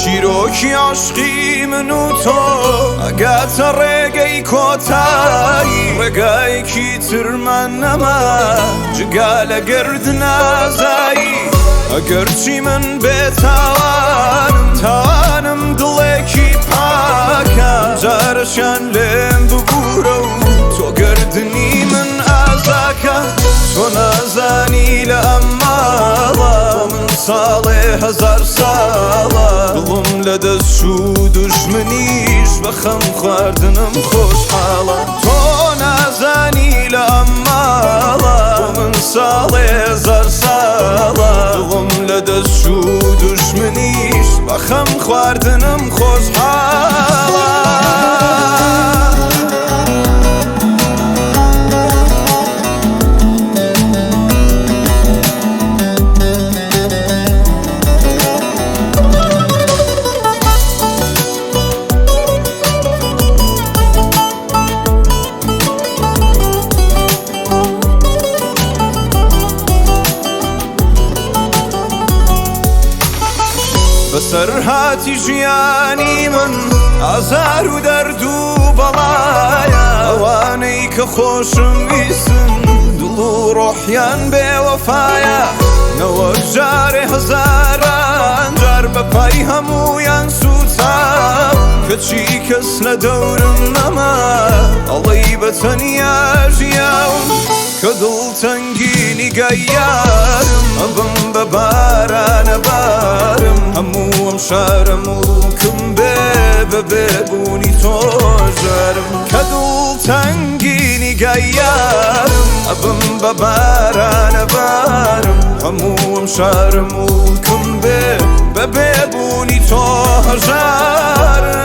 چیرۆکی عەشقی من و تۆ ئەگاتە ڕێگەی کۆتایی، ڕێگایەکی ترمان نەما جگا لە گەردنازایی. ئەگەرچی من بێتاوانم، تاوانم دڵێکی پاکە، جارەشیان لێم ببوورە و تۆ گەردنی من ئازاکە. تۆ نازانی لە ئەم ماڵە من ساڵێ هەزار ساڵە، دڵم لە دەست چوو دوژمنیش بە خەم خواردنم خۆشحاڵە. تۆ نازانی لە ئەم ماڵە من ساڵێ هەزار ساڵە، دڵم لە دەست چوو دوژمنیش بە خەم خواردنم خۆشحاڵە. بەسەرهاتی ژیانی من ئازار و دەرد و بەڵایە، ئەوانەی کە خۆشم ویستن دڵ و ڕۆحیان بێوەفایە. نەوەک جارێ هەزاران جار بە پای هەموویان سووتاو، کەچی کەس لە دەورم نەما ئەڵەی بە تەنیا ژیاوم. کە دڵتەنگی نیگای یارم ئەبم بە بارانە بارم، هەموو ئەم شارە موڵکم بێ بە بێبوونی تۆ ژارم. کە دڵتەنگی نیگای یارم ئەبم بە بارانە بارم، هەموو ئەم شارە موڵکم بێ بە بێبوونی تۆ هەژارم.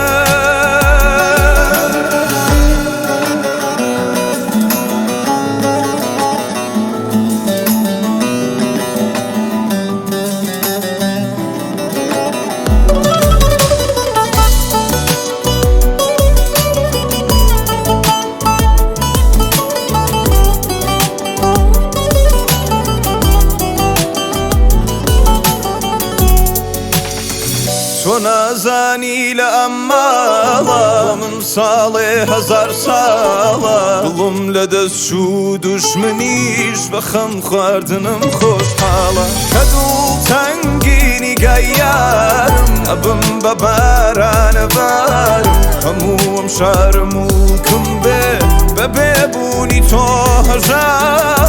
تۆ نازانی لە ئەم ماڵە من ساڵێ هەزار ساڵە، دڵم لە دەست چوو دوژمنیش بە خەم خواردنم خۆشحاڵە. کە دڵتەنگی نیگای یارم ئەبم بە بارانە بارم، هەموو ئەم شارە موڵکم بێ بە بێبوونی تۆ هەژارم.